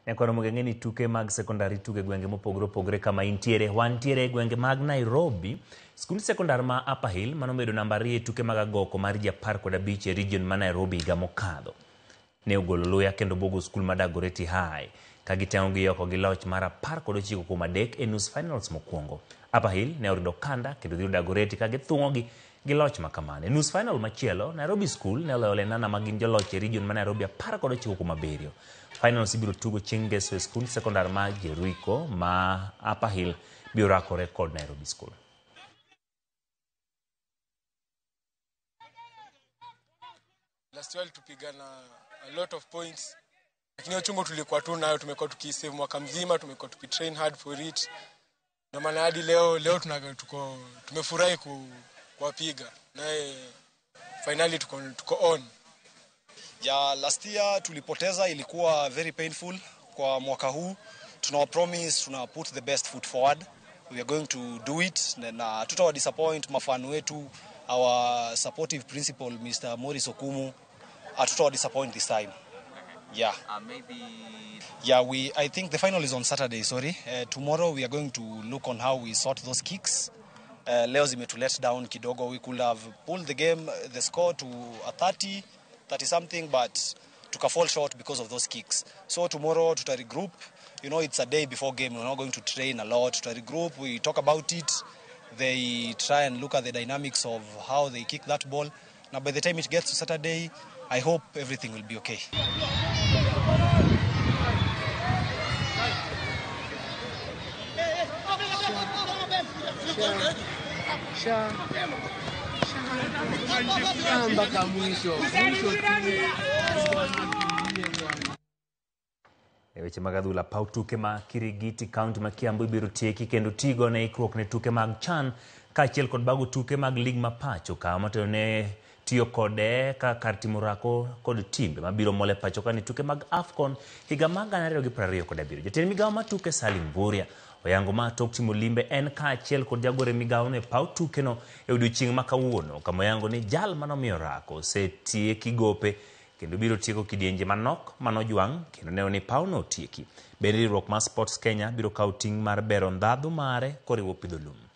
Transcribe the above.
Nyakwar Ramogi ang'e ni tuke mag sekondar itugo e gwenge mopogore opogore kama intiere. Wantiere e gwenge mag Nairobi. Skund sekondar ma Upper Hill manobedo namba ariyo e tuke mag agoko mar ji 15 e region ma Nairobi higa mokadho. Ne ogolo luya kendo buogo skul ma Dagoretti High ka giteng'o gi oko gi loch mar 19-3 e nus finals mokwongo. Upper Hill ne orido okanda kendo dhiro Dagoretti ka githung'ogi gi loch ma kamano. E nus final machielo, Nairobi School ne oloyo Lenana ma gin joloch e region ma Nairobi 19-7. Finals ibiro tugo chieng' ngeso e skund sekondar ma Jericho ma Upper Hill biro rakore kod Nairobi School. Last year tulipigana a lot of points, lakini uchungu tulikuwa tu nayo, tumekuwa tukisave mwaka mzima, tumekuwa tukitrain hard for it. Ndio maana hadi leo leo tuna, tuko tumefurahi kuwapiga naye finally tuko on. Ya last year tulipoteza, ilikuwa very painful. Kwa mwaka huu tuna promise tuna put the best foot forward. We are going to do it na tutawa disappoint mafan wetu, our supportive principal Mr. Morris Okumu, hatutawa disappoint this time. Yeah. Maybe Yeah, we I think the final is on Saturday, sorry. Tomorrow we are going to look on how we sort those kicks. Leo zimetu let down kidogo. We could have pulled the game, the score to a 30, 30 something, but tuka fall short because of those kicks. So tomorrow tuta regroup. It's a day before game. We're not going to train a lot. Tuta regroup, we talk about it. They try and look at the dynamics of how they kick that ball. Now by the time it gets to Saturday, I hope everything will be okay. Sha sha mpaka mwisho mwisho tu. E weche mag adhula, paw tuke ma Kirigiti, kaunti ma Kiambu ibiro tieki kendo tigo ne ikruok ne tuke mag CHAN kaachiel kod bago tuke mag lig ma pacho ka motelo ne tiyo kode ka kar timo orako kod timbe mabiro mol e pacho ka ne tuke mag AFCON higa mar 2027. Jatend migawo mar tuke Salim Mvurya oyango ma tok timo limbe en kaachiel kod jagoro e migawono e paw tukeno e odiochieng' ma kawuono kama oyango ni jal manomiyo orako osetieki gope kendo biro tieko kidienje manok manojwang' kendo neno ni pawno otieki. Bende riwruok mar Sports Kenya biro kawo ting' mar bero ndhadhu mare koriwo pidho lum.